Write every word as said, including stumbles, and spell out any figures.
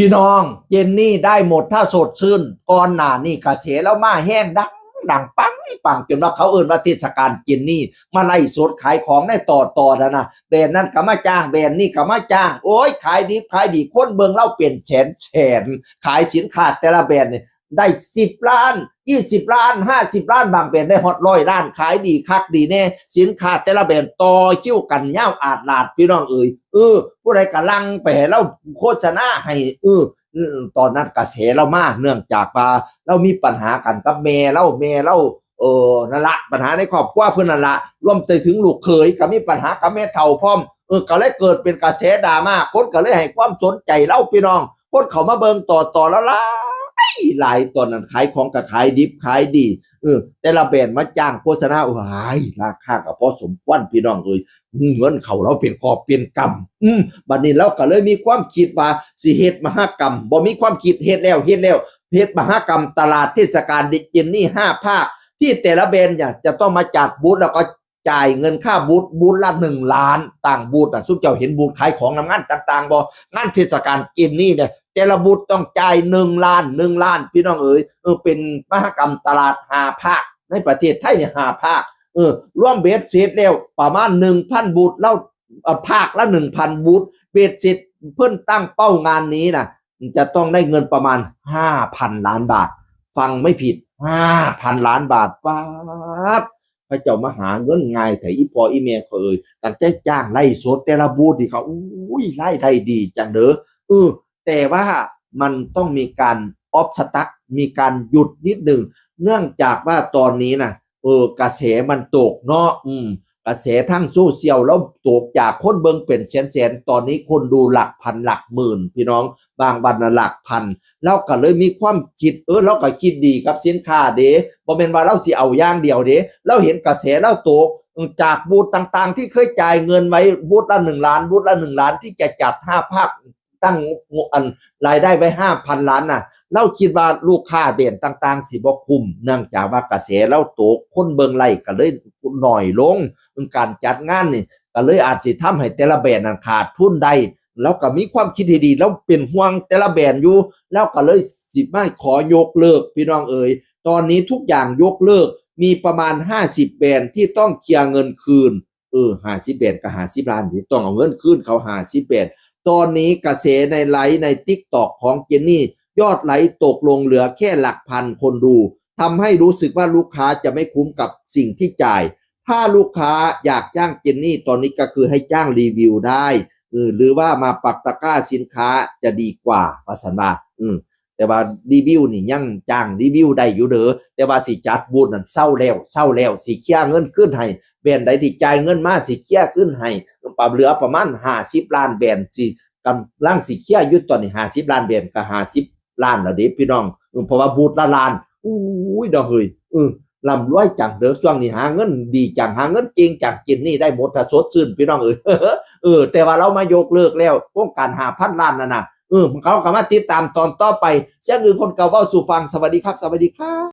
พี่น้อง เจนนี่ได้หมดถ้าสดชื่น ก่อนหน้านี้กระแสลาวมาแฮงดังดังปังปัง จนว่าเขาเอิ้นว่าเทศกาลเจนนี่ มาไลฟ์สดขายของในต่อต่อนะนะ แบรนด์นั้นก็มาจ้าง แบรนด์นี้ก็มาจ้าง โอ้ย ขายดีขายดี คนเบิ่งลาวเป็นแสนแสน ขายสินค้าแต่ละแบรนด์เนี่ย ได้สิบล้าน ยี่สิบล้าน ห้าสิบล้าน บางแบรนด์ได้ฮอดร้อยล้าน ขายดีคักดีแน่ สินค้าแต่ละแบรนด์ต่อคิวกันยาวอาดลาด พี่น้องเอ๋ย เออ ผู้ใดกำลังไปให้ลาวโฆษณาให้ เออ อืม ตอนนั้นกระแสลาวมา เนื่องจากว่าลาวมีปัญหากันกับแม่ลาว แม่ลาว เออ นั่นละ ปัญหาในครอบครัวเพิ่นนั่นละ รวมไปถึงลูกเขยก็มีปัญหากับแม่เฒ่าพร้อม เออ ก็เลยเกิดเป็นกระแสดราม่า คนก็เลยให้ความสนใจลาว พี่น้อง คนเข้ามาเบิ่งต่อต่อลาวหลายหลาย ตอนนั้นขายของก็ขายดิบขายดี เออ แต่ละแบรนด์มาจ้างโฆษณา โอ้ย ราคาก็พอสมควร พี่น้องเอ๋ย เงินเข้าลาวเป็นกอบเป็นกำ อืม บัดนี้ลาวก็เลยมีความคิดว่าสิเฮ็ดมหกรรม บ่มีความคิด เฮ็ดแล้ว เฮ็ดแล้ว เฮ็ดมหกรรมตลาดเทศกาลเจนนี่ห้าภาค ที่แต่ละแบรนด์เนี่ยจะต้องมาจัดบูธ แล้วก็จ่ายเงินค่าบูธ บูธละหนึ่งล้าน ต่างบูธน่ะ ซุมเจ้าเห็นบูธขายของนำงานต่างๆบ่ งานเทศกาลเจนนี่เนี่ย แต่ละบูธต้องจ่ายหนึ่งล้าน หนึ่งล้าน พี่น้องเอ๋ย เออ เป็นมหกรรมตลาดห้าภาค ในประเทศไทยเนี่ยห้าภาค เออ รวมเบ็ดเสร็จแล้วประมาณหนึ่งพันบูธ แล้ว เอ่อ ภาคละหนึ่งพันบูธ เบ็ดเสร็จเพิ่นตั้งเป้างานนี้น่ะ จะต้องได้เงินประมาณห้าพันล้านบาท ฟังไม่ผิด ห้าพันล้านบาท ป๊าด พระเจ้ามาหาเงินง่ายแท้ อีพ่ออีแม่ข้อยเอ๋ย ตั้งแต่จ้างไลฟ์สดแต่ละบูธนี่ก็ อุ้ย รายได้ดีจังเด้อ เออ แต่ว่ามันต้องมีการ ออฟสต็อก มีการหยุดนิดหนึ่ง เนื่องจากว่าตอนนี้น่ะ เออ กระแสมันตกเนาะ อืม กระแสทางโซเชียลลาวตก จากคนเบิ่งเป็นแสนๆ ตอนนี้คนดูหลักพันหลักหมื่น พี่น้อง บางวันน่ะหลักพัน ลาวก็เลยมีความคิด เออ ลาวก็คิดดีกับสินค้าเด้ บ่แม่นว่าลาวสิเอาอย่างเดียวเด้ ลาวเห็นกระแสลาวตก เออ จากบูธต่างๆ ที่เคยจ่ายเงินไว้บูธละหนึ่งล้าน บูธละหนึ่งล้าน ที่จะจัดห้าภาค ตั้งงบอันรายได้ไว้ห้าพันล้านน่ะ ลาวคิดว่าลูกค้าแบรนด์ต่างๆ สิบ่คุ้ม เนื่องจากว่ากระแสลาวตก คนเบิ่งไลฟ์ก็เลยน้อยลง การจัดงานนี่ก็เลยอาจสิทำให้แต่ละแบรนด์นั้นขาดทุนได้ ลาวก็มีความคิดที่ดี ลาวเป็นห่วงแต่ละแบรนด์อยู่ ลาวก็เลยสิมาขอยกเลิก พี่น้องเอ๋ย ตอนนี้ทุกอย่างยกเลิก มีประมาณห้าสิบแบรนด์ที่ต้องเคลียร์เงินคืน เออ ห้าสิบแบรนด์ก็ห้าสิบล้าน ที่ต้องเอาเงินคืนเขาห้าสิบแบรนด์ ตอนนี้กระแสในไลฟ์ใน ติ๊กต็อก ของเจนนี่ ยอดไลฟ์ตกลงเหลือแค่หลักพันคนดู ทำให้รู้สึกว่าลูกค้าจะไม่คุ้มกับสิ่งที่จ่าย ถ้าลูกค้าอยากจ้างเจนนี่ ตอนนี้ก็คือให้จ้างรีวิวได้ เออ หรือว่ามาปักตะกร้าสินค้าจะดีกว่า ว่าซั่นว่า อืม แต่ว่ารีวิวนี่ยังจ้างรีวิวได้อยู่เด้อ แต่ว่าสิจัดบูธนั่นเซาแล้ว เซาแล้ว สิเคลียร์เงินคืนให้ แบรนด์ใดที่จ่ายเงินมาสิเคลียร์คืนให้ ปรับเหลือประมาณห้าสิบล้าน แบรนด์สิกำลังสิเคลียร์อยู่ตอนนี้ ห้าสิบล้าน แบรนด์ก็ห้าสิบล้านแล้วเด้พี่น้อง เออ เพราะว่าบูธละล้าน อุ้ย ดอกเฮ้ย เออ ร่ำรวยจังเด้อ ช่วงนี้หาเงินดีจัง หาเงินเก่งจัง เจนนี่ได้หมดถ้าสดชื่น พี่น้องเอ้ย เออ แต่ว่าลาวมายกเลิกแล้ว โครงการห้าพันล้านนั่นน่ะ เออ เขาก็มาติดตามตอนต่อไป เสียงอื่นคนเก่าเว้าสู่ฟัง สวัสดีครับ สวัสดีครับ